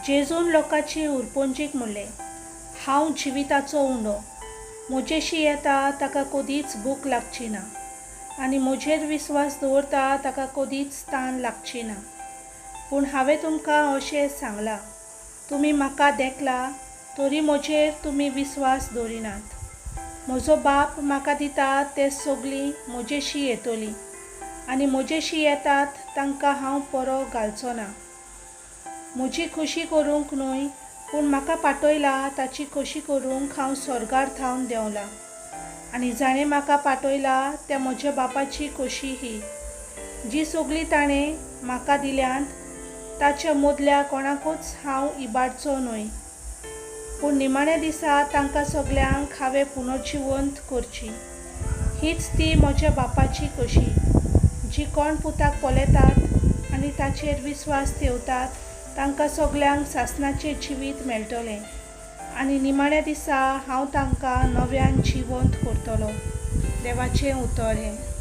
जेजून लोकांची उरपोंजीक म्हणलें, हांव जिविताचो उंडो. म्हजेशी येता ताका कदीच भूक लागची ना आनी म्हजेर विस्वास दवरता ताका कदीच तान लागची ना. पूण हांवें तुमकां अशें सांगलां, तुमी म्हाका देखला तरी म्हजेर तुमी विस्वास दवरिनात. म्हजो बाप म्हाका दिता ते सगळीं म्हजेशी येतलीं आनी म्हजेशी येतात तांकां हांव परो घालचो ना. म्हजी खोशी करूंक न्हय, पूण म्हाका पाठयला ताची खोशी करूंक हांव स्वर्गार थावन देंवलां. आनी जाणें म्हाका पाठयला त्या म्हज्या बापाची खोशी ही, जी सगळीं ताणें म्हाका दिल्यांत ताच्या मदल्या कोणाकूच हांव इबाडचो न्हय, पूण निमाण्या दिसा तांकां सगल्यांक हांवें पुनर्जिवंत करची. हीच ती म्हज्या बापाची खोशी, जी कोण पुताक पळयतात आनी ताचेर विस्वास ठेवतात तांकां सगल्यांक सासणाचें जिवीत मेळटलें आनी निमाण्या दिसा हांव तांकां नव्यान जिवंत करतलो. देवाचें उतर हें.